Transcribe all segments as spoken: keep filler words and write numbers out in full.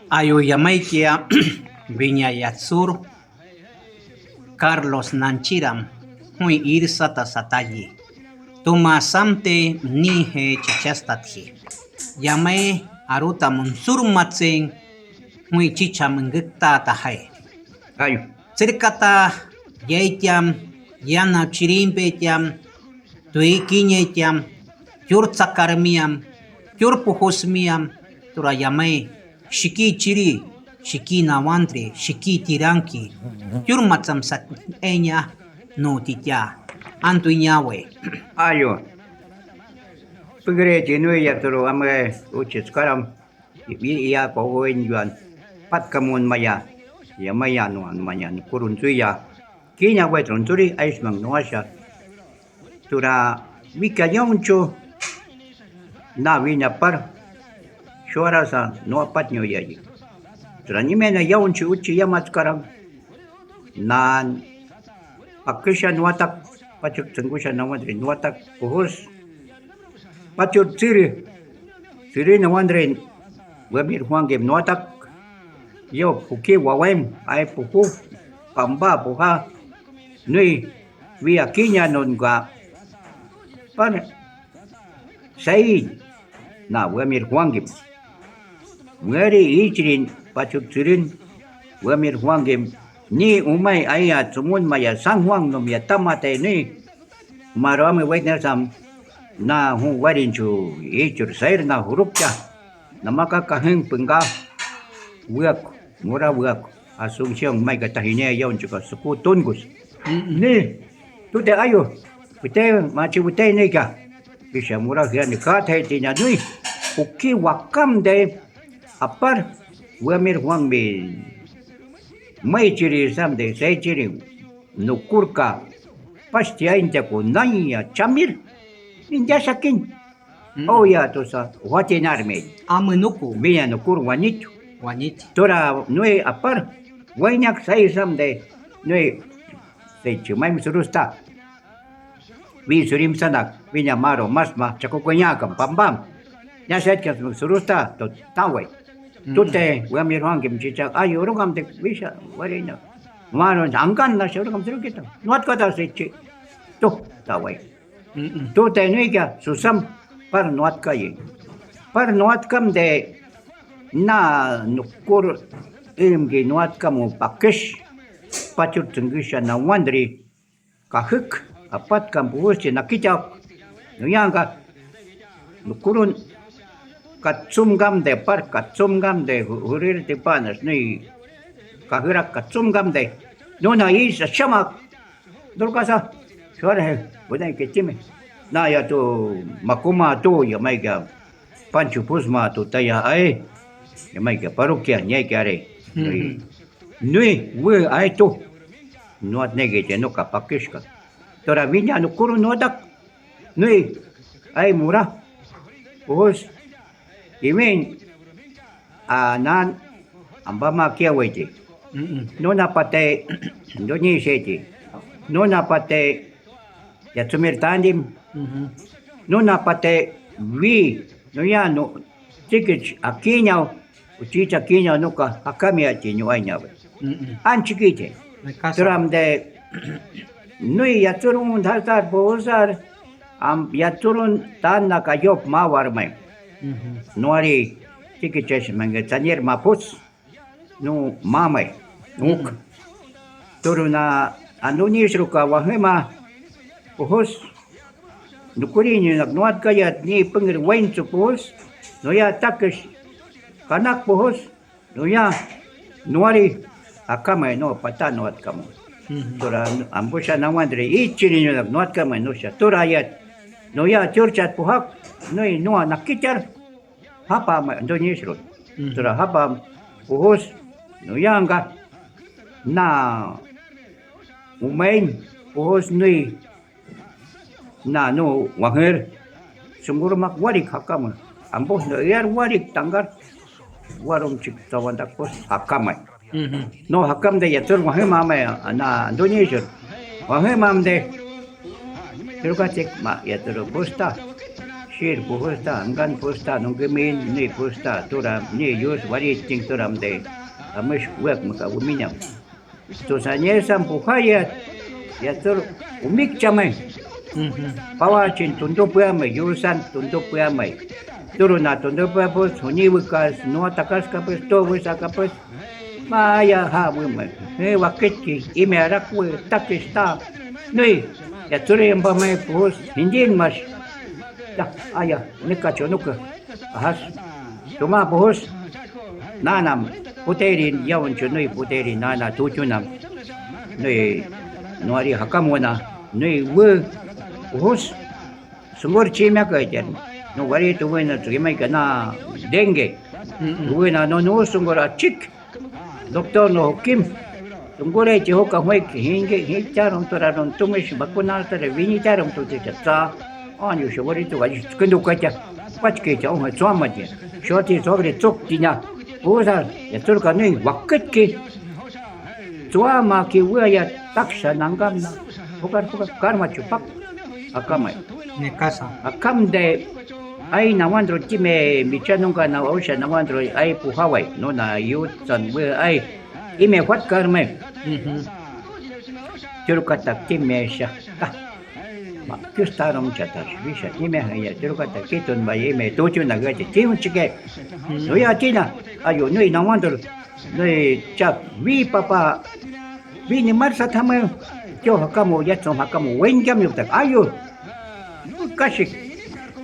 Ayu yamaikia Viña Yatsur, Carlos Nanchiram, jui irsa ta satayi. Tuma samte nije chichastatji. Yamai aruta munsur matsing, jui chicha mengükta tajai. Ayu. Tsirkata yaityam, yana chirimpe tyam, tüikiñe tyam, yur tsakar miam, yur pujus miam, tura yamai, shiki chiri, shiki nawantri, shiki tiranki, yur matsam sa eña, nu titya, antu iñawe. Ayo. Pügre ti nui ya turu amre uchi skaram. Ibi iya kogoen yuan. Patkamun maya. Ya maya nuan maya nukuru nzuya. Kiña wetro nzuri aisman nuasha. Tura wika yauncho. Na wina par. Shuara sa no apatño yayi. Tura nimena yauncho uchi yamatskaram. Nan pakisha nuatak. Pachuk tsungusha nawandri nuatak. Pujus. Pachur tsiri, tsiri nawandri, wemir Juan gem noatak, yo puki wawem, ai puku, pamba puha, nui, via kiña non ga, pan, sei, na wemir Juan gem, mueri ichirin, pachuk tsirin, wemir Juan gem, ni umai aya tsumun maya San Juan nom ya tamate ni, Maroame wetner sam na jun warinchu ichur sair na jurupcha. Namaka kahün pünga wüak, mura wüak. Asunción maika tajine yaunchuka suku tungus. Ni tute ayo, pute machi pute nika. Pisha mura hiani ka thai tina nui. Uki wakam de apar wamir Juan mi mai chiri sam de sei chiri. Nucurca, pastiainta cu naña chamir, ninja saquin. Mm. Oya tusa, huatinarme. Amo nucu. Viña nucur guanito. Guanito. Tora nue apar, guaiñac saisam de nue, se chumai surusta. Wi surim sanak, viña maro, masma, chacocoñacam, pam pam. Ya se que surusta, to tawe. Tute, wea mi rohan que mchichak, ay, urugam de wisha, warina. Mano, angan na shuru kam suru kita. Nuat kata se chi. Tu, ta wai. Tu te nui ka, susam, par nuat ka yi. Par nuat kam de na nukur im ki nuat kam pakish. Pachur tungusha na wandri. Kajük, apat ka mpujustsja nakichak, nuyanca, nucurun, catsum cam de par, catsum cam de ju-, juril tipanas, nui, cajürac catsum cam de, nuna isa shamac, ndulcasa, suárez, buena que time, naya tu, macuma tu, yamaica, Pancho Puzma tu taya ai, yamaica, parroquia, ñaica are, nui. Nui wü aetu. Nuat nege te nuca paquishca. Tora viña nucuru nuatac. Nui ai mura. Ujus. Iwin. Anan. Ambama kia weite. Nuna pate. Nduñi shete. Nuna pate. Yatsumir tandim. Nuna pate. Wi. Nuya nu. Chiquich akiña. Uchicha kiña nuca jacamia ti ñu'ay ñawe. An chiquite. Turam de nui yatsuru un dhasar bozar am yatsuru tana ka yop ma warme. Nuari chiquiches menge tsanir mapus. Nu mamai. Nuk. Turuna anduñis ruka wajema. Ujus. Nukuri ni nak nuat kaya ni pengir wain tsupus. Nuya takis. Kanak puhus. Nuya nuari akama no pata nuat kamo. Tora ambusha na wandre ichiri ni nak nuat kama no sha. Tora ya nuya churchat puhak. Nui nua nakichar. Hapa ma nduñis ro. Tora hapa puhus. Nuya nga na umain puhus nui. Na nu wajür. Sunguru mak warik hakama. Ambos no yar warik tangar. Warum chik tawandak pos hakama. No hakam de yatur wajüma me na nduñi sur. Wajüma de. Tulukatsik ma ya tulupusta. Shir puhusta, angan pusta, nunggumin, ni pusta, turam, ni yus, wari ting turam de. Amush wek maka wuminyam. Tusañesan pujaya, ya tur umik chamay. Pawa chin tundu puyamay, yusan tundu puyamay. Turuna tundu puyapus, huniwikas, nuwa takas kapus, towis akapus. Maya ha wüma. He wakitki ime arak wü takis ta. Nui, ya tsuri yampa me puhus hindin mas. Ya, aya, nika chonuka. Ahas. Tuma puhus. Nana, puteri yawan chunui puteri nana tuchunam. Nui, nuari hakam wana. Nui wü puhus. Sungur chimia ka jan. No wari tu wena tu yamai kana dengue. Tu wena no no sungur a chik. Doctor no hokim. Tungure chi hoka hwek hinge hitaron toraron tumish vacuna tare vinitaron tu te cha. Año shawari tu gaji kundu kacha. Pachke cha on tsoma je. Shoti sobre tsuk tina. Usa ya turka nui wakitki. Tsoma ki waya taksha nangam na. Hoka hoka karma chupak. Akamai. Ne casa. Akam de ai nawandro time micha nunca na oisha nawandro ai pujawai. No na yu san we ai. Ime huat karme. Churu katak time sha. Ta. Ma, gustaron chata. Bisha ime haya churu katak kitun ba ime tuchu na gache. Tiun chike. No ya tina. Ayo no nawandro. Nui chak, wi papa, wi ni marsa thamü, yo hakamo, ya tsum hakamo, wen yam yuk tak, ayo. Kashi,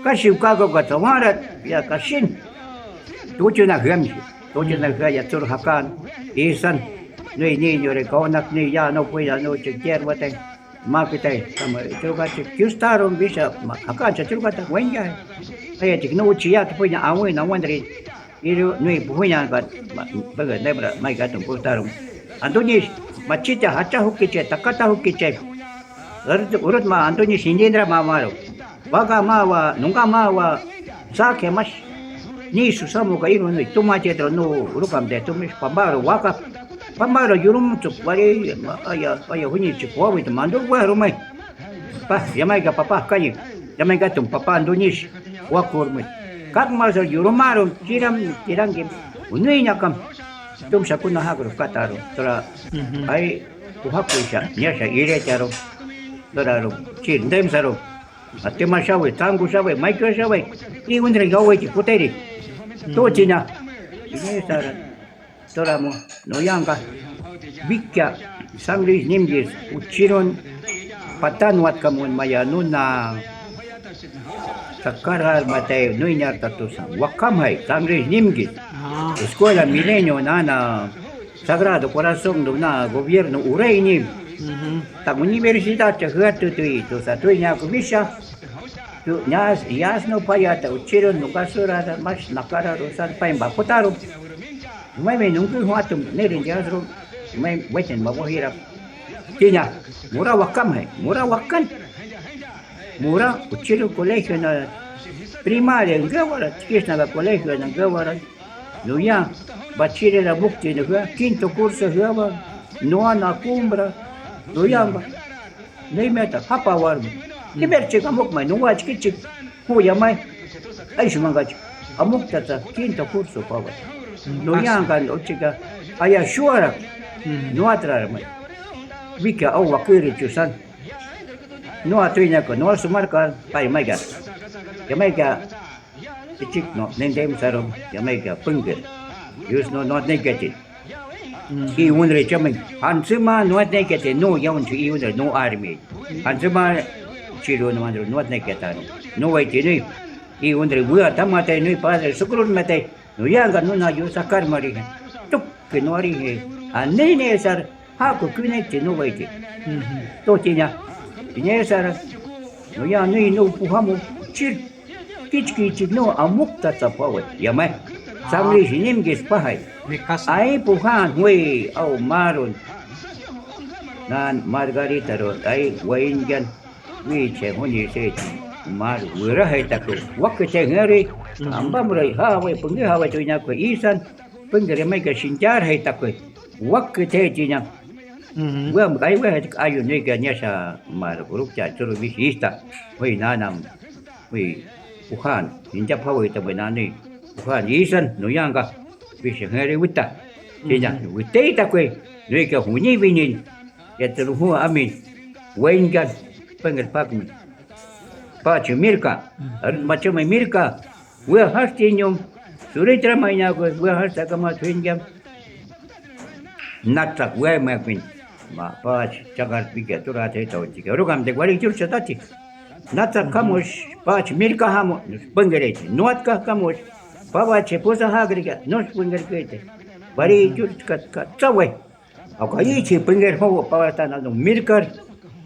kashi ukako ka tsawara, ya kashin. Tuchu na hüam, tuchu na hüa ya tsur hakan, isan. Nui niño re konak ni ya no puya no chequear wate. Ma kitai, kama, yo kachi, kiustaron bisa, ma, hakan cha chur kata, wen ya. Aya chik no uchi ya, tupuya, awi, na wandri. Iru nui puhuiña ka, ma, pega nebra, mai ka tum pustarum. Antuñis, machita, hacha hukiche, takata hukiche. Urut, urut ma, antuñis, hindindra ma, maro. Waga ma wa, nunga ma wa, sa ke mas. Ni susamo ka iru nui, tuma chetro nu, urukam de tumis, pambaro, waka. Pambaro, yurum, tsuk, wari, ma, aya, aya, huñi, tsuk, wawi, mandur, wa, rumai. Pa, yamai ka, papa, kañi. Yamai ka, tum, papa, antuñis. Wa kurmi. Kak ma sa yurumaron, kiram, kirangi, unui nakam. Tum sakuna hakro kataron. Tora, ai, kuhaku isha, nyasha, ire charo. Tora ro, chir, ndem saro. Atema shawe, tangu shawe, maikyo shawe. I undre gawe ki puteri. Tochina. Ine sara. Toramo, no yanga. Vikya, sangris nimgis, uchiron, patan wat kamun maya, nuna. Sakar hal mate nuinyar tatusa. Wakam hai, sangre nimgis. Ah. Escuela Milenio nana Sagrado Corazón do na gobierno urei ni. Mhm. Ta universidad cha hüa tu tui, tu sa tui nya kumisha. Tu nya yas no paya ta uchiro no kasura da mas nakara rosan pa en bakotaro. Mai me nungu huatum neri yas ro. Mai weten ma wahira. Tiña, mura wakam hai, mura wakan. Mura, uchiro colegio na primaria, ngawara, tikis na colegio na ngawara. Nuya, bachiller a bukti na hua, quinto curso hua, nuana cumbra, nuya ba. Nei meta, hapa warma. Primer chica muk mai, nuwa chiquichi, huya mai. Ai shumangachi. Amuk tata, quinto curso, pava. Nuya ngan, o chica, aya shuara. Nuatra mai. Vika, au wakiri chusan. No atuina ko, no sumar ka, pai mai ka. Ya mai ka, ichik no, nendem saro, ya mai ka, pungke. Yus no, no ne keti. I un re chamen. Hansuma no ne keti, no, ya un i un re, no army. Hansuma chiru no mandro, no ne ketano. No wai tini. I un re bua tamate no padre, sukrun mate. No yanga no na yo sakar mari. Tuk ke no ari he. Anene sar. Ha ko kune te no wai te. Mhm. To te nya. Ine sara. No ya no no puhamo chir. Kichki chik no amuk ta tsapawe. Ya mai. Samri sinim ke spahai. Me casa. Ai puhan hui au maron. Nan Margarita ro ai wain yan. Wi che honi se mar wura hai ta ko. Wak che ngari. Mhm. Ambam rai ha wai pungi ha wai tu nya ko isan. Püngüre mai ka shinchar hai ta ko. Wak te tina. Mhm. Wüa, ma c'ay wüa, jay tüc'ayu nüica nyasa ma rucuructsja tsuru wis yista. Wi nana, wi pujan, nin tjapjawa wita wi nani. Pujan yisan, nuyanca, wis jere wita. Sina, mhm, witey tacwe, nüica juñi winin. Ya tsuru jua amin. Wenca, püngel pacme. Pachi Mirka, mhm, arüt machüma Mirka, wüa jas tjinyum, suritra ma inyakwe, wüa jas tjacama tjüinquia. Nats'ak wüa ma pin, ma pachi tsakar pique atura te tau chique. Orugam de guari chur chatati. Nats'ak, mhm, kamos, pachi Mirka jamo, püngüreche. Nuatka kamos, pawache pusa jagrica, nos püngüreche. Guari chur kat kat tsawe. Acayichi püngüer jowo pawatana no mircar,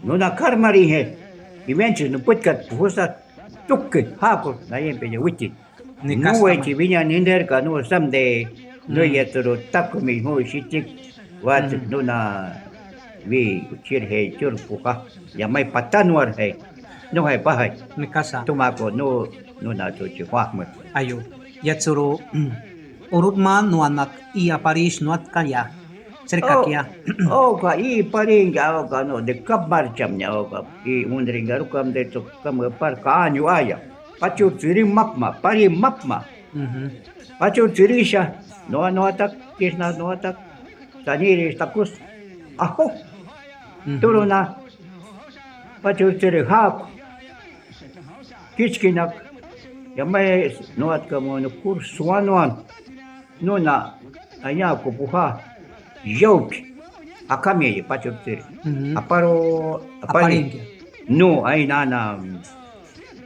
nuna carmarihe, imenchi nuputkat pujusa tukke, jaco, nayen peña witi. Nuwe chi viña ninder ka nu samde, nuye tsuru taco mi hu shitik, wat nuna vi uchir he chur puja, ya mai patanuar he, no he pajai. Mi casa. Tumaco, no, nuna chuchi huajme. Ayo, ya tsuru, urut ma nuanak i aparis nuat kaya. Cerca kia. Oh, ka i paringa, oh, ka no, de kap marcham nya, oh, ka i undringa rukam de to kam par ka año aya. Pachur tsiri mapma, pari mapma. Mhm. Pachur tsirisha, no, no atak, kisna, no atak. Taniri takus. Ajo. Mhm. Turuna. Pachur tsiri hak. Kichkinak. Ya me no atka mo no kur swanuan. Nuna, aña kupuja, yoke, akamye, pacho tsiri. Mhm. Aparo, apari. Aparenque. No, ay nana, mm,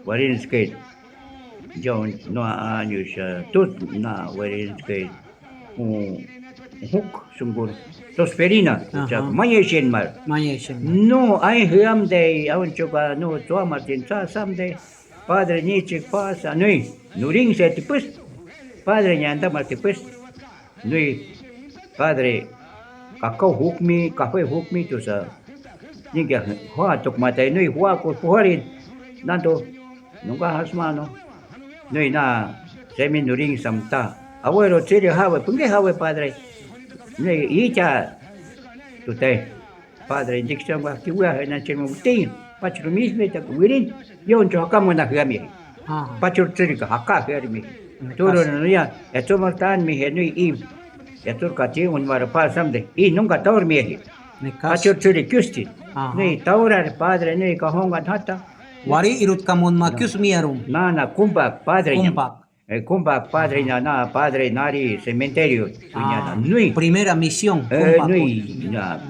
warinske, yo no años, eh, tut na warinske, mm, huk, sungur, tosferina, cha, mañe shen mar. Mañe shen mar. No, ay hiam de, aun choka, no, tua Martin, sa, sam de, padre, ni chik pasa, nui, nurin se tipus, padre, ñanda ma tipus. Nui, padre, kakau jukmi, café jukmi, tusa. Ninga, hua, tukmata, nui, hua, ku, puhari, nando, nunga has mano. Nui, na, semi nurin samta. Abuelo, tsiri, jawe, punge jawe, padre. Nui, icha, tute. Padre, injection wa kiwa na chemo tin. Pachro mismo ta wirin. Yo ncho hakamo na hami. Pachur tsirika haka hami. Toro no ya, ya tsumar tan mi he nui i. Ya tur ka ti un mara pa sam de. I nunca taur mi he. Pachur tsiri kyusti. Nui taura padre nui ka honga thata. Wari irut kamun ma kyus mi arum. Na na kumba padre. Kumba. Eh, kumba padre na na padre nari cementerio. Nui. Primera misión. Eh, kumba nui na.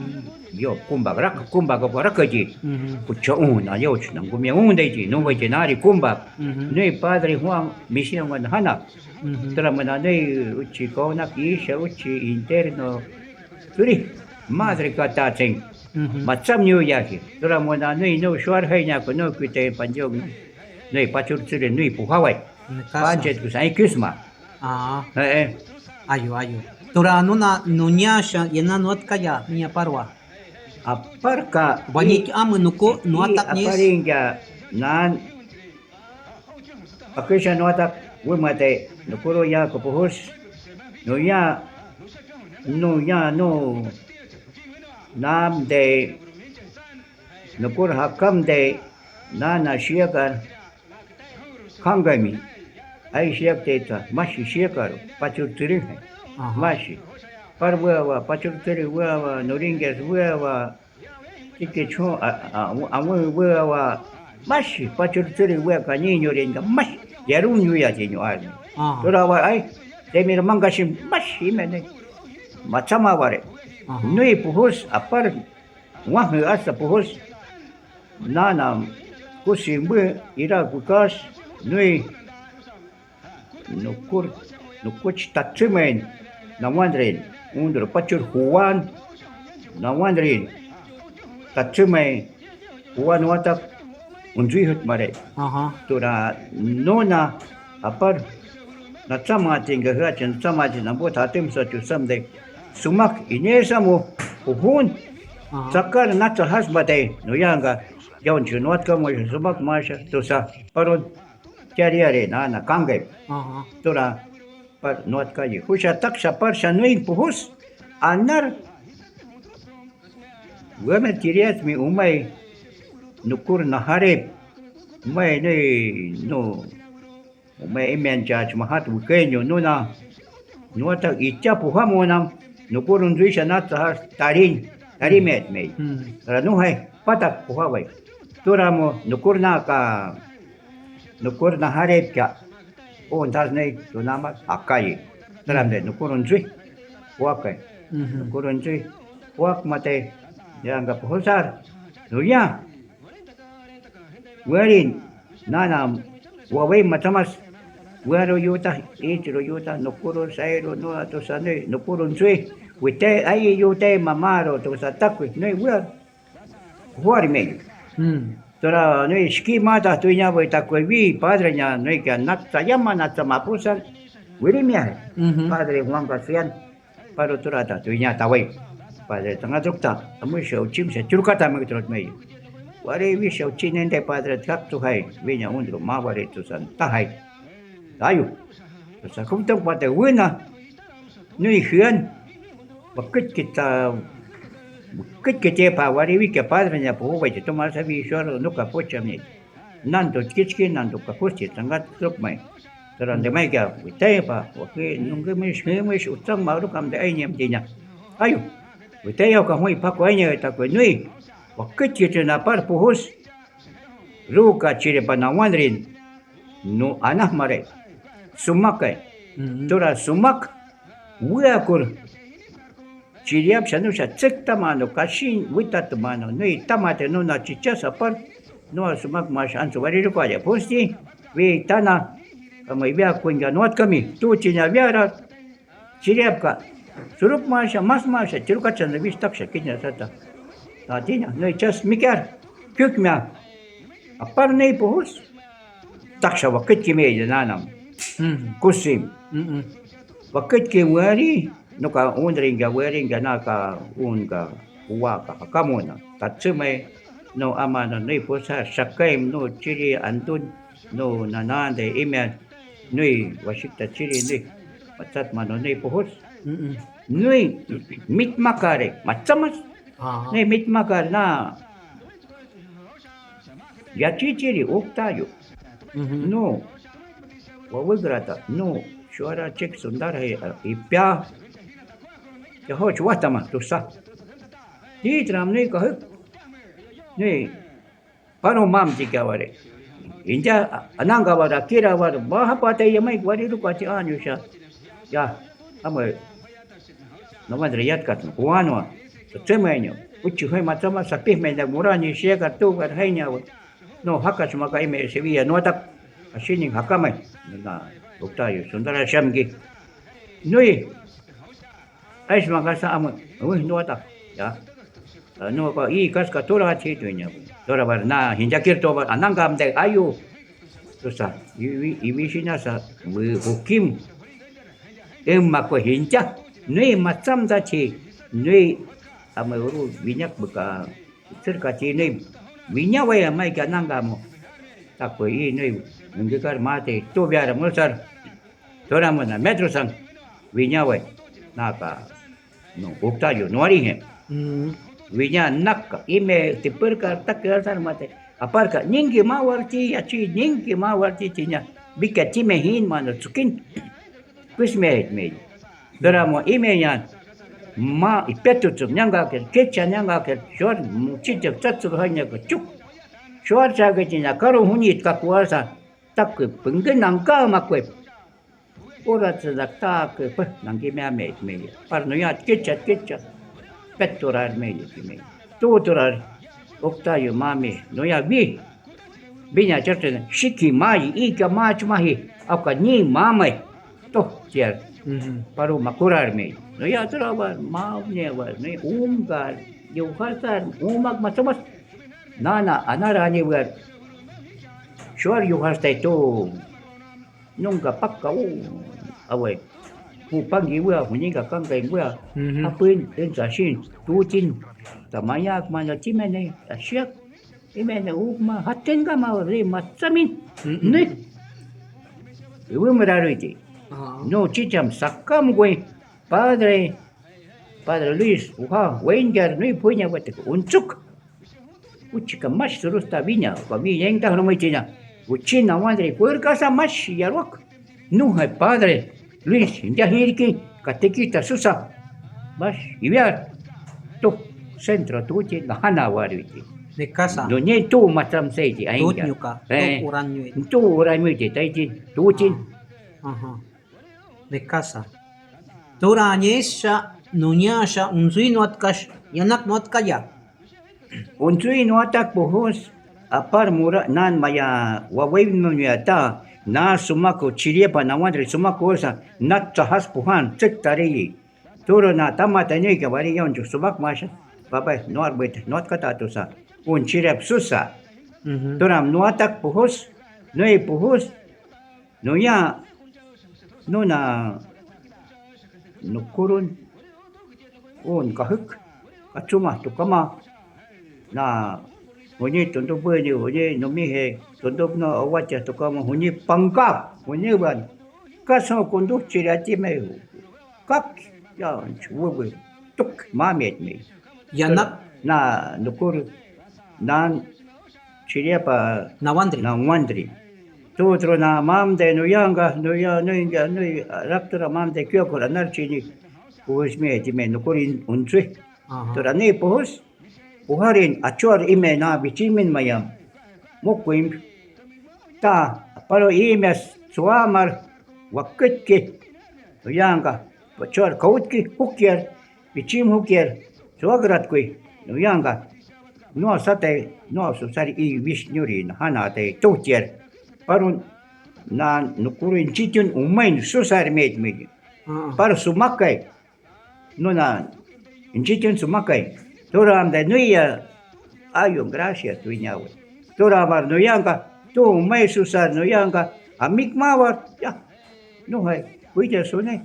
Yo kumba raka kumba ko raka ji. Pucha un na yo na kumia un de ji no we nari kumba. Nui padre Juan misión wan hana. Tra mana nui uchi kona kisha uchi interno. Turi madre katatseng. Matsam nyu yaji. Tra mana nui no shuar hai na ko no kite panjong. Nui pachur tsire nui pujawai. Panche kusai kusma. Ah. Eh, eh. Ayo, ayo. Tura nuna nuñasha yena nuatkaya niña parwa. Aparka. Wañik ama nuku nuatak nies. Aparinga nan. Akisha nuatak wimate nukuro ya kupuhus. Nuya, nuya, nu. Nam de. Nukur hakam de. Nana shiakar. Kangami, ai shiak teta, mashi shiakaro, pachur tiri. Mashi. Par wüa wa, pachur tiri wüa wa, nuringes wüa wa, tiki chu, a, a, a, wüa wa, mashi, pachur tiri wüa ka niño ringa, mashi, yarun yuya tiño armi. Tura wa, ai, de mi hermanga shim, mashi, mene. Matsama ware. Nui puhus, apar, wahu hasta puhus. Nana, kusi mbü ira kukas, nui, nukur, nukuch tatsümen, nawandrin, undro pachur Juan, nawandrin, tatsümen, Juan watak, unzüihüt mare. Tura, nona, apar, natsama tinga hüacha, natsama tinga, nambu tatüm sa chusam de, sumak, inesa mo, jujun, sakar, natsa hasma de, nuyanga, Yaun chunwat ka moy sumak masha tusa paron chariare na na kange. Tura par nwat ka yi. Husha tak shapar shanwin puhus. Anar. Weme tjirias mi umay nukur najarep. Umay ne no umay imen chach mahat wikenyo nuna. Nuata icha puja monam nukur nzuisha natsa has tarin. Tarin met me. Hmm. Para no hay patak puja way. Turamo nukur na ka nukur najarep ka. O ntas ne tunama akaye. Taram de nukur nzui. Puaka. Mhm. Nukur nzui. Puak mate. Yanga puhusar. Nuya. Werin, nana, wawey matsamas, wero yuta, ichro yuta, nukuro sairo, no ato sane, nukuro nsue, wite, ay yute, mamaro, to satakwe, no wer, huar medio. Hmm. Tora, no, shki mata, tu inya, we takwe, vi, padre, nya, no, que nat, sayama, nat, samapusan, wirimia, Mhm. padre Juan García. Paro turata, tuiña tawai. Padre tanga drukta, amu shauchim se churkata me trot meyo. Wari wi shauchine nte padre tjak tu hai, viña undro ma wari tu san ta hai. Tayo. Sa kum tong pate wina. Nui hian. Wakit kita. Wakit kita pa wari wi ke padre nya po wai te tomar sa vi shor no ka pocha me. Nando kichki nando kakusti tsangat trup mai. Tara ndemay kya witaya pa wake nunke mish he mish utsang maru kam de ay nyem tinya. Ayo. Witaya ka hui pa ko ay nyem ta ko nui. Wakit kichki na par puhus. Ruka chire pa nawan rin. No anah mare. Sumak ay. Mhm. Tora sumak. Wüa kur. Chiriap xanüxa tsüc tamano, caxin wita tamano, nui tamate nuna chichas apar, no sumac mas anso wari rukwaya pusti, wi tana, kama ibia kuinga nuat kami, tu chinya viara, chiriap ka, surup masha, mas masha, chirukacha na vis taksha kinya sata. Tatina, nui chas mikar, kükmia, apar nei puhus, taksha wakit kimi nanam, Mm. kusim. Mm-mm. Wakit ki wari, no ka un ringa wari, nga na ka un ka wa ka ka mona. Tatsüme, no ama no ni pusa, shakaim no chiri andun, no nanande ime, nui washikta chiri nui, matsat ma no ni puhus. Mm-mm. Nui, mit makare, matsamas, Aha. Nui mit makar na. Ya chichiri, uktayo. Mhm. No. Wawügrata, no. Shuara chik sundar he, ipia. Ya hoch watama, tusa. Titram ni kahük. Ni. Paro mam chikaware. Inja ananga wara, kira wara, baja pate yamai wari rukwati año sha. Ya, amo. No madre yatkat, kuano. Tsemeño. Uchi hoy matsama sapih me na murani shega tu gar hainya. No, hakas maka ime Sevilla no atak. Asini hakame. Na, uktayo, sundara shamgi. Nui. Ais ma kasa amo, uy, no ata, ya. Ah, no, pa, i kas ka tora chi tu nya. Tora bar na, hinja kir to bar, anang kam de ayu. Tusa, i, i, i, wi sina sa, wi hukim. Em ma ko hinja, nui ma tsam da chi, nui, amo uru, winyak buka, cerca chi, nui, winya waya mai ka nanga mo. Ta ko i, nui, ngi kar mate, tu biara mo sar. Tora mo na metro san, winya waya, naka, no, uktayo, no arihe. Mm. Winya naka, ime tipirka tak altar mate. Aparka, ningi ma warti, achi, ningi ma warti, tinya. Bika time hin, mano, tsukin. Pues me, me. Tora mo, ime yan. Ma, ipetu tsum, nyanga ke, kecha nyanga ke, shor, muchicha, tsatsu, hanya ke, chuk. Shor, sa ke, tinya, karo, hunit, kakuasa. Tak, pengke, nangka, ma, kwe. Ora tsü dak ta kü pü nangkimia me me. Par nuya tkicha tkicha. Pet turar me yukime. Tu turar. Oktayo mami nuya vi. Viña cherte shiki mai ika mach mahi. Aka ni mame. To tiar. Mhm. Paru makurar me. Nuya tura wa ma ne wa ne umgar. Yo hasar umak matomas. Nana anara ni wer. Shuar yo hastai tu. Nunca paca, uh, awe. Pu pangi wea, huninga kanga wea. Mhm. Apin, en sashin, tutin. Tamayak, mana timene, ashiak. Imene, uh, ma, hatenga ma, re, ma, tsamin. Mm-mm. Ne. Iwi meraruiti. Ah. No, chicham, sakam, güey. Padre. Padre Luis, uha, weinker nui phuña wete, untsuk. Uchi ka mash surus ta viña, ka vi yeng ta no mai tina. Uchin na wandre, puer casa mash yarwak. No hai padre Luis, ya hirki, ka te kita susa. Mash, iviar. Tu, centro, tu, uchi, la hana wari, uchi. De casa. No, ni tu, matram seiti, ainga. Tu, nyuka, tu, Eh, uran, nyuka. Tu, uran, nyuka, taiti, tu, uchi. Ajá. De casa. Tura ñesha, nuñasha, unsui nuatkash, yanak nuatkaya. Unsui nuatak pujus, apar mura nan maya wawei nuñata, na sumaku chiriepa na wandri sumaku osa, nat tsajas puhan, tsik tariyi. Turo na tama tani ka wari yon chu sumak masha, papa nuar buita, nuat kata tusa, un chirep susa. Mhm. Turam nuatak pujus, nui pujus, Nuya, nuna, nucurun, un cajüc, catsuma tucama, na, huñi tundupüni, huñi numije, tundup no awacha tucama, huñi panca, huñi ban, caso conducir a ti me, cac, ya, chuwübü, tuc, mamiet me. Yanak. Na, nucur, nan, Chiriapa Nawandri. Nawandri. Tutro na mam de nuyanga, nuya, nuinga, nui, raptura mam de kyoko, anar chini. Kuhus me, ti me nukuri untsui. Ajá. Tura ni puhus, puharin, achor ime na, bichimin mayam. Mukwim. Ta, paro ime suamar, wakitki. Nuyanga, achor kautki, hukier. Pichim hukier, suagrat kui, nuyanga. No sate, no susari i wis nyuri, na hana te tuhtier. Parun, na nukuru inchitun umain susar met mi. Ah. Par sumakai. No na inchitun sumakai. Turam de nuya, ayo, gracias, tuiñawe. Turamar nuyanga, tu umai susar nuyanga, amik mawar, ya. No hai, kuita sune.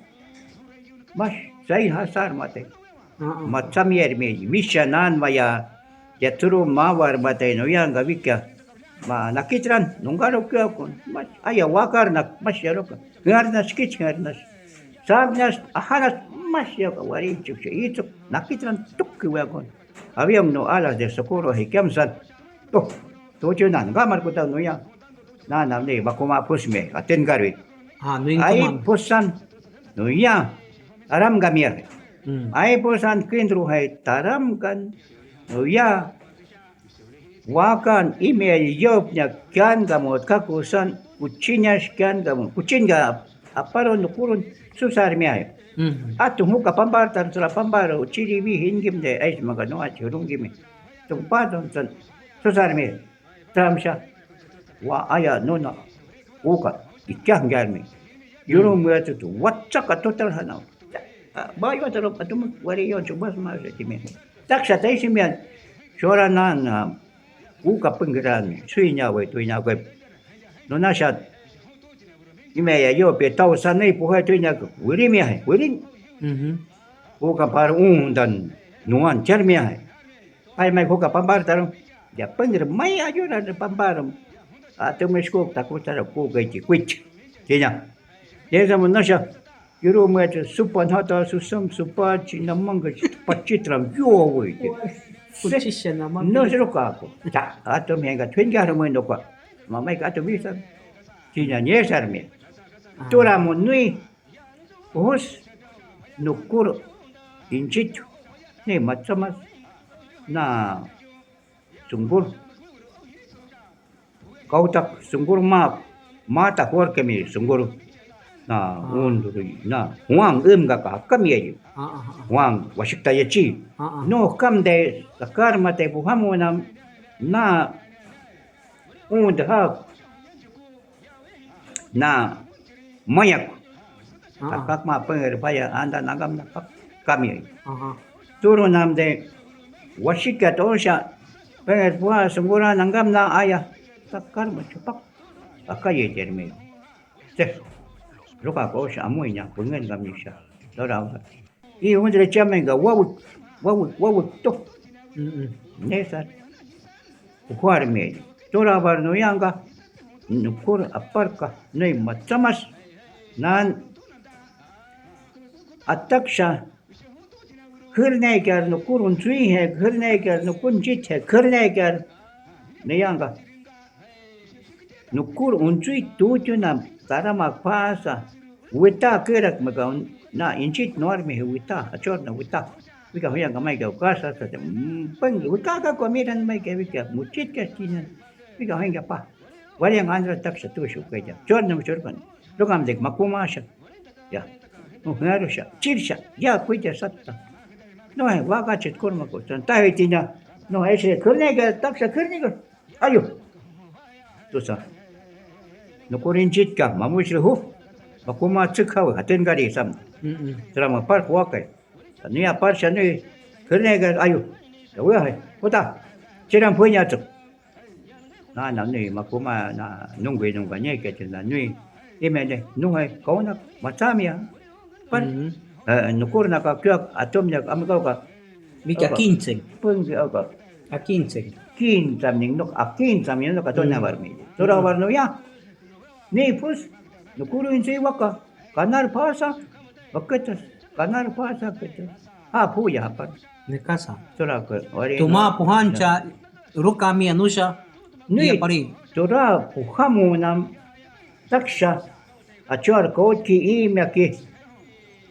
Mas, sai hasar mate. Ah, ah. Matsamier mi, wisha nan maya, ya turu mawar mate, no yanga wika. Ma, nakitran, nungaro kyo kon. Mas, aya wakar na, mas yaroka. Ngarnas kich ngarnas. Sabnas, ahanas, mas ya wari chuk che itu. Nakitran tuk ki wa kon. Había no alas de socorro, he kiamsan. To, to che nan, gamar kuta no ya. Na, na, ne, bakuma pusme, aten garwi. Ah, no. Ahí incoman. Pusan, no ya. Aram gamier. Mm. Ahí pusan kindru hai taram kan, no ya. Wakan ime yopña kyan gamo kakusan, kuchiñas kyan gamo, kuchinga aparo nukurun susar miayo. Mm. Atu huka pambar tan sura pambar, chiri wi hingim de ais magano achurungimi. Tumpa tan susar miayo. Tramsha, wa aya nuna, uka, ikyaj ngyarmi. Yuru muya tutu, watsaka total hana. Ba yo taro patum, wari yo chupas mas de timi. Taksha taisi mian, shora na, na, uka pengran, suiña we, tuiña we. Nuna sha, ime ya yo, pe tau sanei, puhe tuiña, wiri miahe, wiri. Mhm. Uka par un dan, nuan, cher miahe. Pai mai kuka pambar tarum. Ya pengre mai ayuda de pambarum. Atu me shkuk ta kuta ro kuka iti kuit. Kina. Yesa mo nasha. Yuru me te supa nhata susum supa china manga pachitram yo wei. Kuchisha na manga. No se lo kako. Ta atu me ga twin ga mo no kwa. Mamai ka atu bisa. China nyesar me. Tura mo nui. Ojos nukur inchit ne matsamas na sungur. Kautak sungur ma mata jorke mi sungur na un na Juan üm ga ka kami ayu. Juan washik ta yachi. No kam de sakar ma te buhamu na na un de ha na mayak. Kakak ma püngür paya anda nangam na pak kami. Turu nam de washika tosha püngür pua sungura nangam na aya takar ma chupak. Akaye terme. Te roka kosha amuy na püngür ngam nisha. Lora. Y un derechamente wawik, wawik, wawik to. Nesa. Ujuar medio. Tora bar no yanga, nukur aparka, no hay matsamas, nan ataksha, Kürneeker nucur ntsüije, kürneeker nucur ntsitje, kürneeker. Neyanca. Nucur ntsüi tutu na, tarama pasa. Witá, kürak me ca na, inchit noar me witá, achor na witá. Wica joyan ca maica casa, sa te, mm, peng, wica ca comida maica, wica, muchit ca stina. Wica joyan ca pa. Warian andra tak sa tu shu kaya. Chor na chor kan. Lo cam de macuma sha. Ya. No, claro sha. Chir sha. Ya, cuita sata. No, eh, vaca chet corma ko. Santa tina. No, ese kürneeker, tak sa kürneeker. Ayo. Tusa. Nucur nchica, mamush jupj. Macuma tsüc jawe, jatün cari sam. Mm-mm. Trama par cuaca. Nia par sha nui. Kürneeker, ayo. Ya voy a, jota. Chiran püñatsüc. Na, na, nui, macuma, na, nungui, nunga, ñeque, na, nui. Ime, ne, nuje, cona, matsamia. Par. Mm-hmm. Eh, nucur na ca cuyac, atum ya, amigo ca. Mica quince. Püngü, oca. A quince. Quince, mi, no, a quince, mi, no, ca, tona, mm, bar, mi. Tora, mm, bar, no, ya. Ni, pues, nucur ntsüi vaca. Canar pasa, vaquetas, canar pasa, vaquetas. Ah, puya, par. Ne casa. Tora, que, ore, tuma, no, pujancha, no. Ruca mía, nusha. Ni, ya pari. Tora, pujamu, nam, taksha, achor, cochi, y me aquí.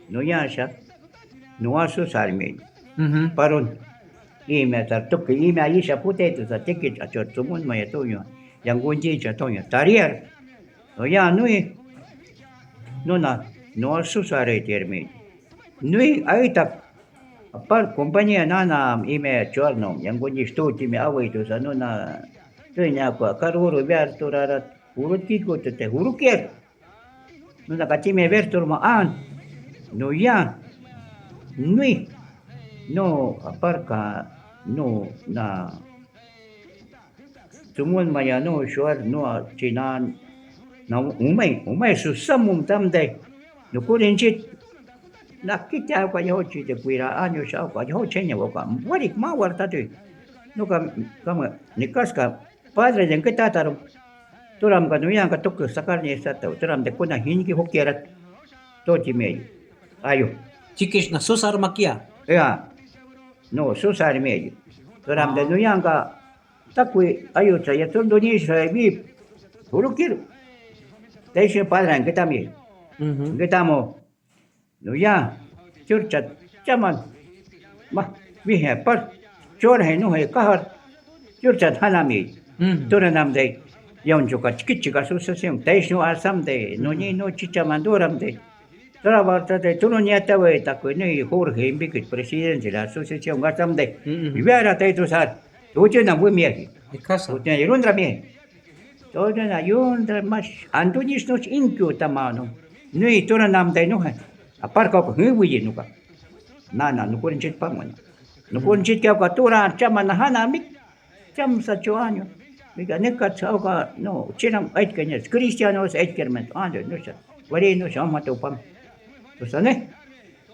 No, ya, sha. Nuwa susar mi. Mhm. Parun. Ime tar tuki, ime ayisha pute tu sa tiki achor tumun maya tuño. Yangun jincha tuño. Tarier. Oya nui. Nuna, nuwa susare tier mi. Nui aitak. Apar compañía nana ime chorno. Yangun jistu ti me awe tu sa nuna. Tuña ko karuru viar turara. Huru kiko te te huru kier. Nuna ka tjemey ver turma an. Nuyá. Nui. No, aparca. No, na. Tumun maya no, shuar, no, chinan. Na, umay, umay, su samum tam de. No, kurinchit. Na, kite agua yo, chi de cuira años, agua yo, cheña, boca. Warik, ma, wartate. No, ka, kama, ni casca. Padre de qué tátaro. Turam ka nuyan ka tuk sacar ni esta to. Turam de kuna hinki hokiera. To ti medio. Ayo. Chiquis na susar makia. Ya. No, susar medio. Turam de nuyan ka takwi ayo cha ya tun doni sa bi. Hurukir. Te shi padre en qué también. Mhm. ¿Qué tamo? Nuyá, churcha chaman. Ma, wije par. Chora he nuje kahar. Churcha hanami. Mm. Tura nam de. Yon chuka chiquichi ka sucesión. Teis no asam de. Nuni no chicha manduram de. Tura barta de. Tunu niata we ta kwe ni Jorge Invictus presidente de la asociación asam de. Mm, mm. Viera te tu sar. Tuche na we miaji. De casa. Tuche na yurundra miaji. Todo na yundra mas anduñis nos inkyu tamano. Nui tura nam dai no. Apar ka ko hüwi nuka. Na na nukur nchit pamana. Nukur nchit ka ka tura chama na hana mik. Cham sa chuaño. Mika ne ka chao ka no chinam ait ka nyes cristiano es ait kermen ando no sa. Wari no sa ma to pam. To sa ne.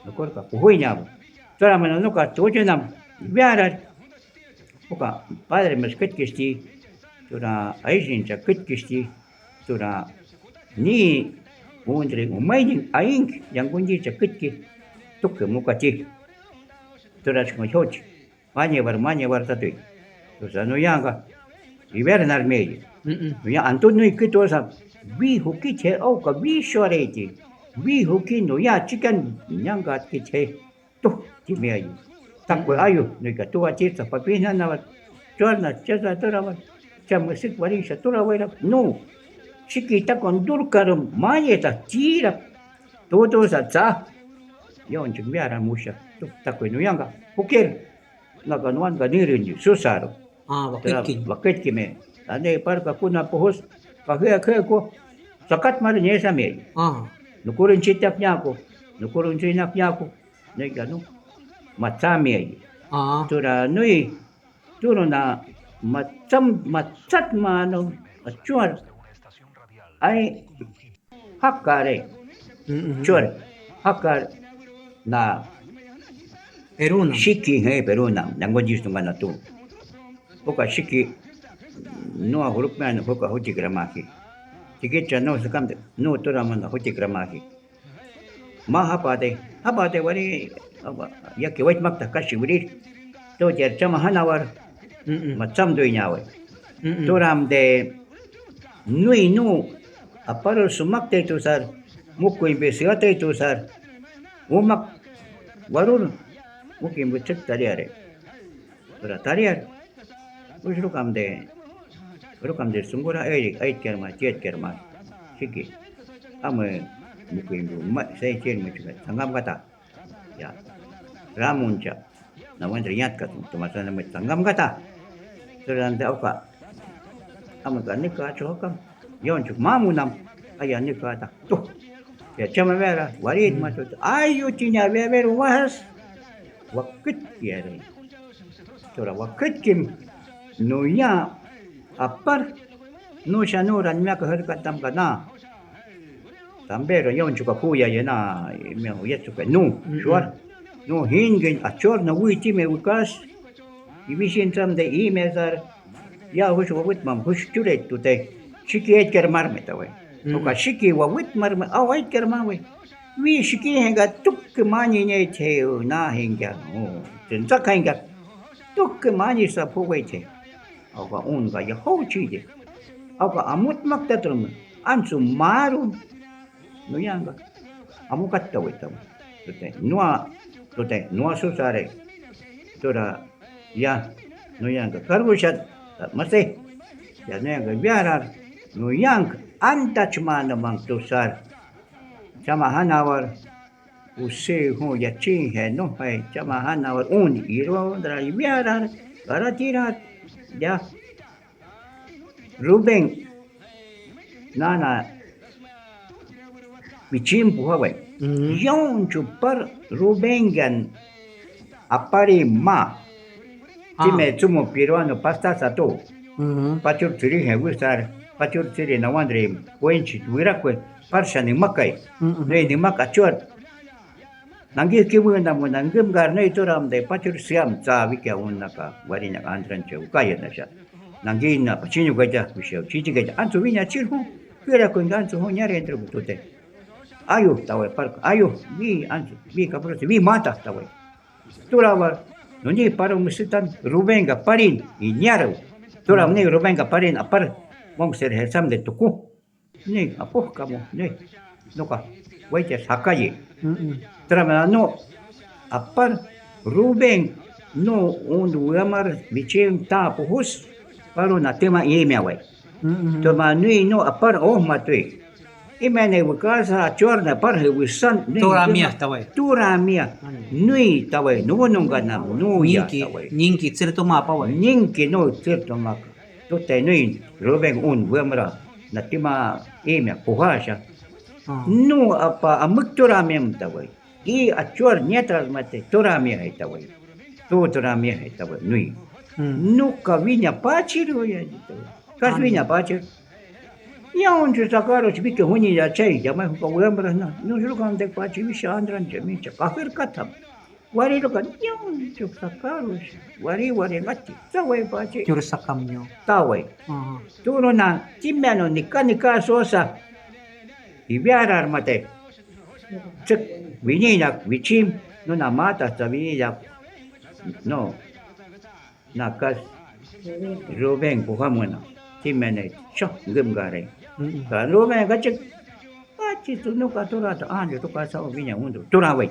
Nukur ka puhui nyabo. Tura mana nuka tuyo nam. Viara. Oka padre mas küt kisti, tura aisin sa küt kisti, tura ni undri umainin aing yangunji sa küt ki, tuke muka ti. Tura sma hoch, mañe bar, mañe bar tatui. Tusa no yanga, ibernar medio. Mm-mm. No ya antu nui kito sa, vi huki che oka, vi shoreti, vi huki no ya chikan nyanga ki che. Tu, ti me ayu. Takwe ayu, no ka tu achitsa papina na, chorna chesa tura wa, cha musik wari sa tura wera. No. Shiki ta con durkarum maye ta tira. Tu tu sa tsa. Yo nchik viara musha. Tu takwe no yanga. Huker. Na ka nuan ka nirin susaro. Ah, wakitki. Wakitki me. Ane par ka kuna pohos. Ka hea hea ko. Sakat mar nyesa me. Ah. Nukurin chitak nyako. Nukurin chinak nyako. Nega no. Matsami ai. Ah. Tura nui. Turo na matsam matsat mano. Achuar. Ai. Hakare. Mm, mm, mm. Chuar. Hakar na. Peruna. Shiki he peruna. Nango jis tunga na tu. Poka shiki. No a huruk me no poka huchi gramaji. Chiquicha no se cambia. No tura manda huchi gramaji. Ma hapate, hapate wari Ya que wait mak ta kashi wirir. To ya chama hanawar. Matsam dui ñawe. Turam de nui nu aparo sumak te tusar. Muku imbesiate tusar. Umak warur. Muku imbechek tariare. Pero tariar. Pues rukam de rukam de sungura erik ait kerma tiet kerma. Shiki. Ame muku imbu ma sei tiet muku sangam kata. Ya. Ramuncha. Na wendri yatka tumasana me tsangam kata. Sura nte oka. Amo ka nika acho hoka. Yon chuk mamu nam. Aya nika ata. Tu. Ya chama vera. Warit ma tu. Ay yu chinya ve ver was. Wakit yare. Tura wakit kim. No ya. Apar. No sha no ran me ka herka tam kana. Tambero yon chuka puya yena, me yetsuka nu, shuar. No hingin achor na wi ti me wikas. Y visin tram de i me dar. Ya hush wawit mam hush chure tute. Shiki et kermar me tawe. Oka shiki wawit mar me aw et kermar we. Wi shiki henga tuk mani ne te na henga. Oh, tenza henga. Tuk mani sa pu we te. Oka un ga ya ho chide. Oka amut mak tatrum. Ansu maru. Nuyanga. Amukat tawitawé. Tute nua, tute nua susare. Tura ya nuyanga kargushat. Mate. Ya nuyanga viarar. Nuyang anta chmana mang tusar. Chama hanawar. Usé hu yachin je no jay. Chama hanawar un iro dra viarar. Para tirar. Ya. Rubén, nana, bichim puhawe. Yon chupar Rubén gan apari ma. Time tsumo piruano pastasa tu. Pachur tsiri he wisar, pachur tsiri nawandri wenchi wirakwe, parsha ni makai. Ne ni maka chuat. Nangis kiwina mo nangim garne ituram de pachur siam tsa wikia un naka warina antran che ukaya nasha. Nangina pachino gaita kushe chichi gaita antu wiña chirhu. Kira kun antu ho nyare entre butute. Ayo tawe park ayo vi antu vi kapro vi mata tawe. Turawa nuni paro musitan Rubén ga parin inyaro. Turawa ni Rubén ga parin apar mong ser hesam de tuku. Nin apoj kamo ne noka waiya sakaye. Tramana no apar Rubén no un wamar michim ta pujus paro na tema i me awai. Toma nui no apar oh matui. Imene wukasa achor na par he wisan. Tura mia tawai. Tura mia. Nui tawai no nunga na no ya tawai. Ninki tsir toma pawai. Ninki no tsir toma. Tute nui Rubén un wemra na tima imya puhasha. Nu apa amuk tura mem tawai. I achuar nietras mate tura mi hai tawai. Tu tura mi hai tawai nui. Nu kaviña pachi ru ya tawai. Kas viña pachi. Ya un chu sakaro chibike huni ya chai ya mai hupa wemra na. Nu suru kan de pachi vi shandran chemi cha kafir katam. Wari loka, ño, chuk sakaru, wari, wari, ngati, tawai pachi. Yur sakam ño. Tawai. Aha. Turu na, chimeno, nika, nika, sosa. Iviara armate. Tsik, vinina, vichim, no na mata, ta vinina. No. Nakas. Rubén, pujamuna. Chimene, cho, ngim gare. Ka Rubén, kachik. Achi tu nuka tura tu anjo tu kasa o viña hundu tura wei.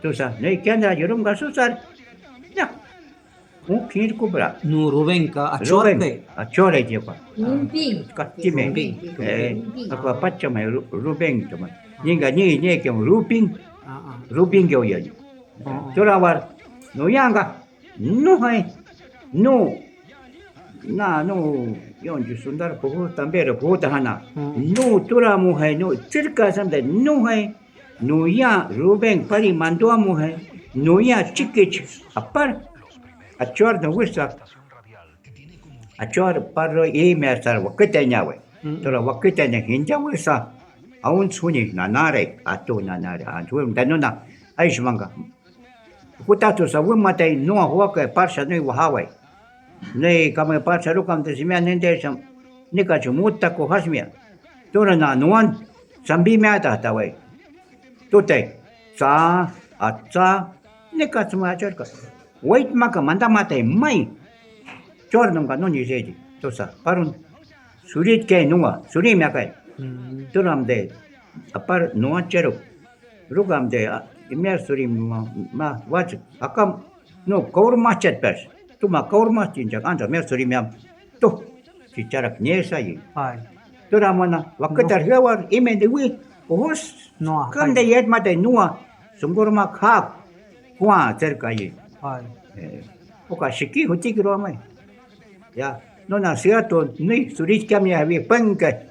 Tu sa nei kendra yurum ka susar. Ya. Un kir kubra. Nu Rubén ka achorpe. Achore jepa. Rumpin. Katime. Rumpin. Eh, akwa pacha mai Rubén tuma. Ninga ni ni ke Rupin. Rupin ke oya. Tura war. No yanga. No hai. No. Na no yon ju sundar puhu tambero puhu tahana. No tura muhe no tsirka sande no hai. No ya Rubén pari mandua muhe. No ya chikich apar. Achor no wisa. Achor parro y me asar wakete ñawe. Tura wakete ne hinja wisa. Aun suni nanare atu nanare antu danuna. Aishmanga. Jutatu sa wümma tey nua juwake parsa nüi wajaway. Nüi kame parsa rukam te simya nende sam nika chumuta ko hasmia. Tuna na nuan sambi mya ta taway. Tute sa 'atsá, ne ka tsjuma chorka. Wait ma ka manda ma te mai. Chor nunca no ni se di. Tosa, parun. Surit ke nua, suri me akai. Mm. Turam de, apar nua chero. Rugam de, a, imer suri ma, ma, wach, akam, no, kaur ma chet pers. Tuma kaur ma chinchak anta mer suri miam. Tu, chicharak nyesa yi. Hai. Turamana, wakatar hiawar, ime de wi, uhus. No, kan de hai. Yet ma de nua, sungur ma khak, kwa cerca yi. Hai. Eh, oka shiki hutik ro mai. Ya, no na cierto, ni surit kamia hawi penke.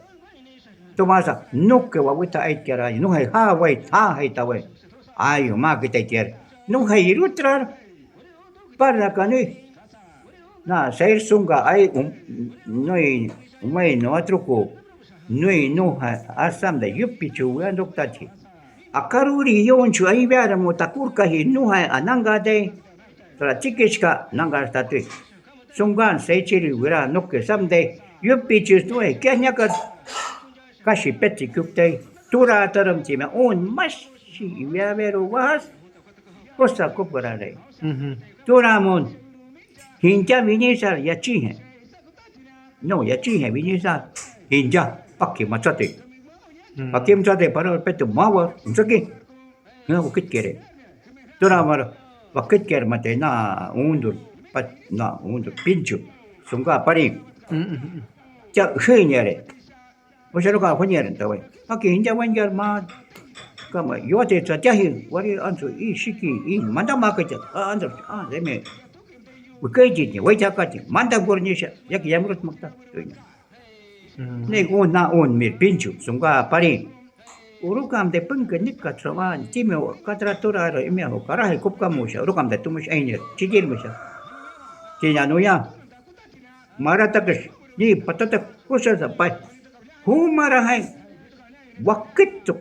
Tomasa, nuke wawita ai tiara, no hai ha wai, ha hai tawe. Ayo, ma que te quiere. No hai rutrar, para la canui. Na, seir sunga ai, um, nui, umai no atruku. Nui, no ha, asam da yupi chuwa doktachi. Akaruri yonchu ai vera mo takurka hi, no hai ananga de. Tra chikichka, nanga statui. Sungan seichiri wira noke samde yupi chistue kya nyaka kashi petsi kukte tura taram chime un mashi iwiavero was cosa coparare. Mhm. Turamon hincha vinisa yachihe. No, yachihe vinisa hincha paki machate. Mm. Paki machate para petu mawa unsaki. Nga wakit kere. Tura mara wakit kere mate na undur, pat na undur pinchu. Sunga pari. Mm, mm, mm. Ya hüñere. O sea, lo ka hüñere tawe. Aki hinja wenjar ma. Kama yo te tsa tiahi wari anso i shiki i manda ma ka ja. Ah, anso ah deme. Wikai ji ni wai ja ka ji. Manda gor ni sha. Yak yamrut makta. Mm. Ne un na un mir pinchu. Sunga pari. Urukam de pünke nika tsawá, tjime katratura ro ime ho karaje kupka muxa, urukam de tumush eine, chijil muxa. Tiña nuya. Mara takes, ni patata kusa sa pai. Hu mara hai, wakitsu,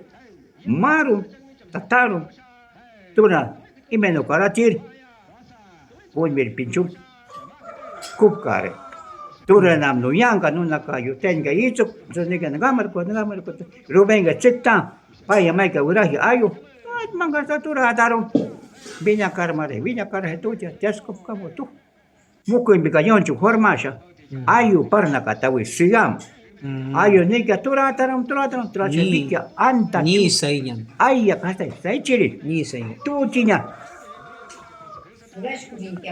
maru, tataru, tura, ime no karatir. Pun mir pinchul. Kupkare. Tura nam nu yanga nuna ka yuten ka itsuk, entonces nika ngamar ko, ngamar ko. Rubén ka tsita, pa ya mai ka wirahi ayu. Manga sa tura daru. Viña karmare, viña karahe tuya, jas kupka mo tu. Muku invikayon chu formasha. Mm. Ayu parna ka tawi sigam. Mm. Ayu nika tura taram, tura taram, tura Ni- chapika, anta. Ni chu. Saiñan. Ay ya kasta, sai chiri. Ni saiñan. Tu chiña.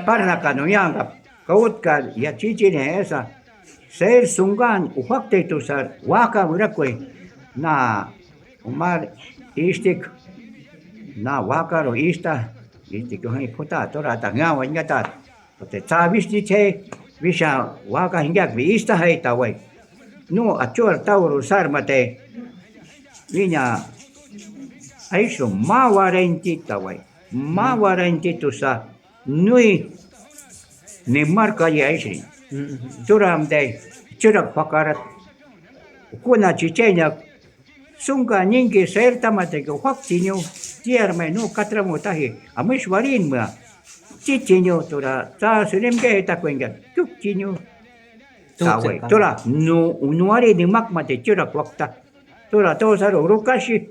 Parna ka no yanga, kaut ka ya chichi ne esa. Ser sungan ufak te tu sar waka wirakwe. Na umar istik. Na waka ro ista. Istik ko hai puta tora ta nga wa nyata. Te tsa wisti che wisha waka hingak vi ista hai ta wai. No achor tauro sar mate. Viña aiso ma warenti ta wai. Ma warenti tu sa. Nui ne marca ye aisri. Turam de churak fakarat. Kuna chicheña sunga ningi ser tamate ko fak tinyu. Tiar mai no katra mo tahi. Amish warin ma. Chicheño tura ta silim ke ta kuenga. Tuk tinyu. Tawe. Tura no unuari ni mak mate churak wakta. Tura todos aro rukashi.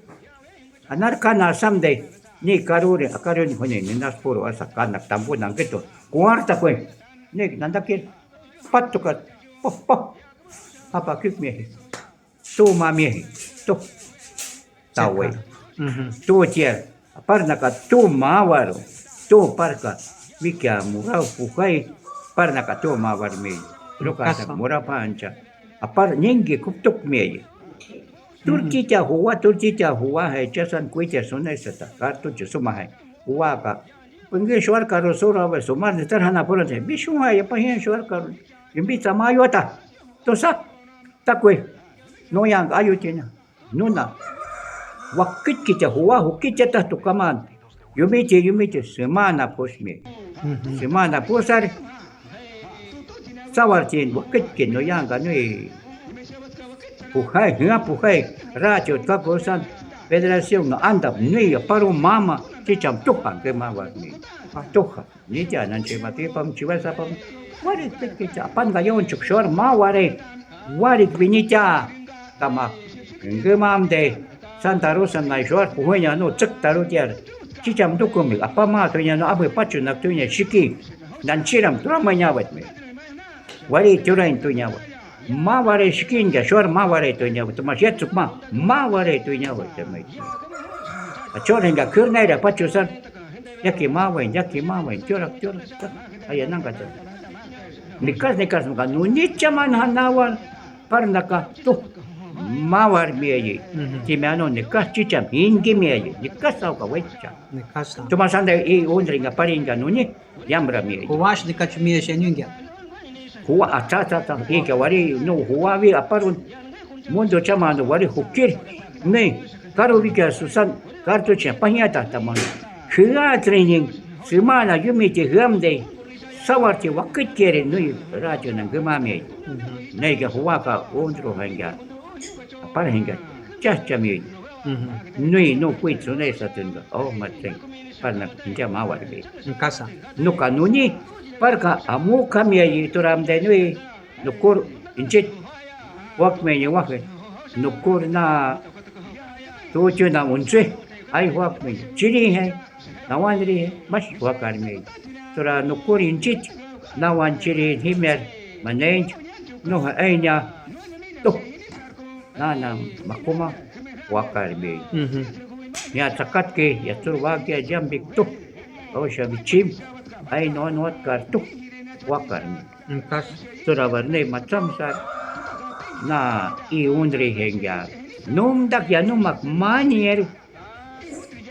Anar kana samde. Ni karuri, akaruri ni hone, ni nas puro asa kana tambu nangketo. Cuarta kwe. Ni nandakir. Patuka. Po, po. Apa kik mihi. Tu ma mihi. Tu. Tawe. Mhm. Tu tier. Parna ka tu mawaro, tu parka, wikia murau pujai, parna ka tu mawar mi. Luka sa mura pancha. Apar ningi kuptuk mi. Turki cha huwa, turki cha huwa, hai chasan kuicha sunesa ta, kartu chusuma hai. Huwa ka. Pengge shuar ka rosura ve sumar ni tar hana pura te. Bishu hai pa hin shuar ka. Yumbi tamayo ta. Tosa. Takwe. No yang ayu tina. Nuna, wakitkicha huwa, jukitcha ta tukaman. Yumiche, yumiche, semana pus mi. Semana pusar, sawar chin, wakitki no yanga nui. Pujai, hua pujai, racho, kakusan, federación no anda, nui, paro mama, chicham tuja, que ma war mi. Tuja. Ni ya nan che mati pam chiwal sa pam. Wari pit pit apan ga yon chuk shor ma wari. Wari bini ya. Kama. Ngimam de. Santa Rosa na shor puhunya no tsik taru tiar. Chicham tucumbe, apa ma tuña no abu pachu na tuña shiki. Dan chiram trama ñawet me. Wari turan tuña wa. Ma ware shikin ya shor ma ware tuña wa. Tuma shiat suk ma. Ma ware tuña wa te me. Achor hinga kürnaira pachu san. Yaki ma wa, yaki ma wa, tiorak tiorak. Aya nanga ta. Nikas nikas nanga nunicha man hanawa. Par naka tu. Ma war miayi. Mhm. Ki me ano nikas chicham hingi miayi. Nikas au ka wecha. Nikas. Tuma sanda i undri nga paringa nuni. Yambra mi. Huwash ni kachu mi eshe nyungia. Huwa ata ta ta i ka wari no huwa wi aparun. Mundo chama no wari hukir. Ne karu wi ka susan kartu che pañata ta man. Hüa training semana yumi te hüam de. Sawar te wakit kere nui radio nang gümami. Mhm. Ne ka huwa ka undro hanga. Apar hinga, chajcha mi. Mhm. Nui no kuitsu ne sa tünga. Oh, ma tren. Par na hinja ma wa de. En casa. No ka nuni. Par ka amu kamia yi turam de nui. No kur inchit. Wak me ni wahe. No kur na. Tu chu na unse. Ai wak me. Chiri he. Nawan ri mas wakar me. Tura nukur inchit, nawan chiri himer, manench, nuha eña, tu. Nana makuma wakar me. Mhm. Ya sakat ke, ya tur wagya jambik tu. O sha bichim, ay no no kar tu. Wakar me. Entonces, tura barne matsam sa. Na i undri henga. Num dak ya numak manier.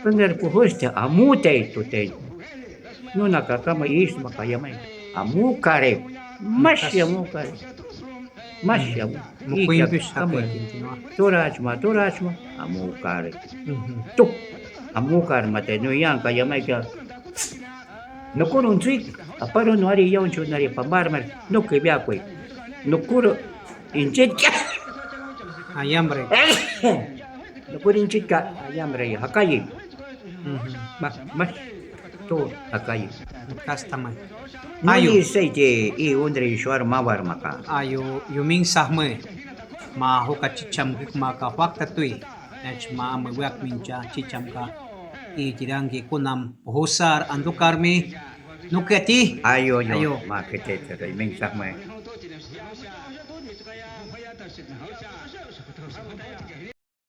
Püngür pujuste amu tey tutey. Nuna kakama isma kayamay. Amu kare. Mas amu kare. Mas amu. Mukwim pis kama. Turachma, turachma. Amu kare. Tu. Amu kare mate no yan kayamay ka. Nukuru ntsuik. Aparo nuari yaun chunari pambar mer. Nuke biakwe. Nukuru inchit. Ayambre. Nukurinchika ayamre hakayi. Mhm. Ma, ma, tu hakayi. Kastama. Ayo. Muli seite i undri shuar mawar maka. Ayo, yumin sahme. Ma hoka chicham hik maka fakta tui. Ech ma me wak mincha chicham ka. I jirangi kunam hosar andukarmi. Nuketi. Ayo, yo. Ayo. Ma kete te yumin sahme.